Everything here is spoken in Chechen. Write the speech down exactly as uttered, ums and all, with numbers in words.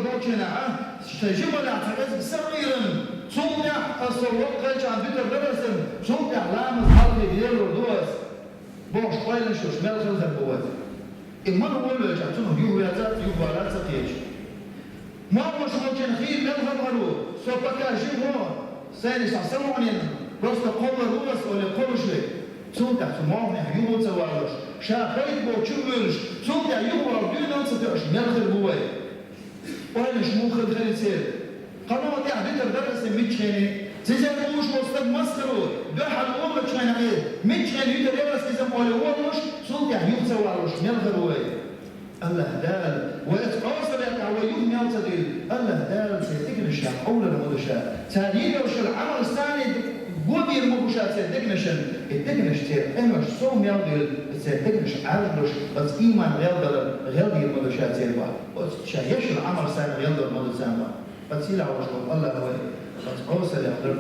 Бочина, а, шайн жималехь цхьа кӀезиг са Ӏуьйранна, цул тӀаьхьа аса со воккхачарна дуьтар дара аса, цул тӀаьхьа ламаз хьалхе лелор ду аса. Бохуш къойланаш йолуш мел хилхар бу вай. И мара волавелча, цунах юхаваьлла, юхавала ца кхеташ. Молханаш волчун хийра мел хабар ву, со пока жима ву, сайна сан самукъанийна, просто кхоллар ву аса олий кхоллуш верг. Цул тӀаьхьа цу молханех юха ца валуш, ша пайда боху чу а воьлуш, цул тӀаьхьа юхавала дуьйна а ца тоьуш мел хир бу вай. Ойланаш муха хир хили церан? Кхано тӀехь дуьтар дара аса миччахьене? Циза бууш волу стаг масхара ву, дуьхьал олучу хенахь, миччахьене юьтар яра аса иза олий волуш, цул тӀаьхьа юха ца валуш мел хир ву вай. АллахӀ Дала, вай оцу Ӏесаллехь вай юха мел ца дуьйла, АллахӀ Дала церан дегнаш ша къовлар ма ду ша. Цара йина йолуш йолу Ӏамал санна гобийр ма бу ша церан дегнашна, и дегнаш церан къиношна сов мел дуьйла, и церан дегнаш Ӏаьржалуш, оцу ийман гӀелдалар гӀелдийр ма ду ша церан бахьа. Оцу ша еш йолу Ӏамал санна гӀелдор ма ду царна бахьа. Оцу сийлахь волуш волу АллахӀ вай оцу Ӏесаллехь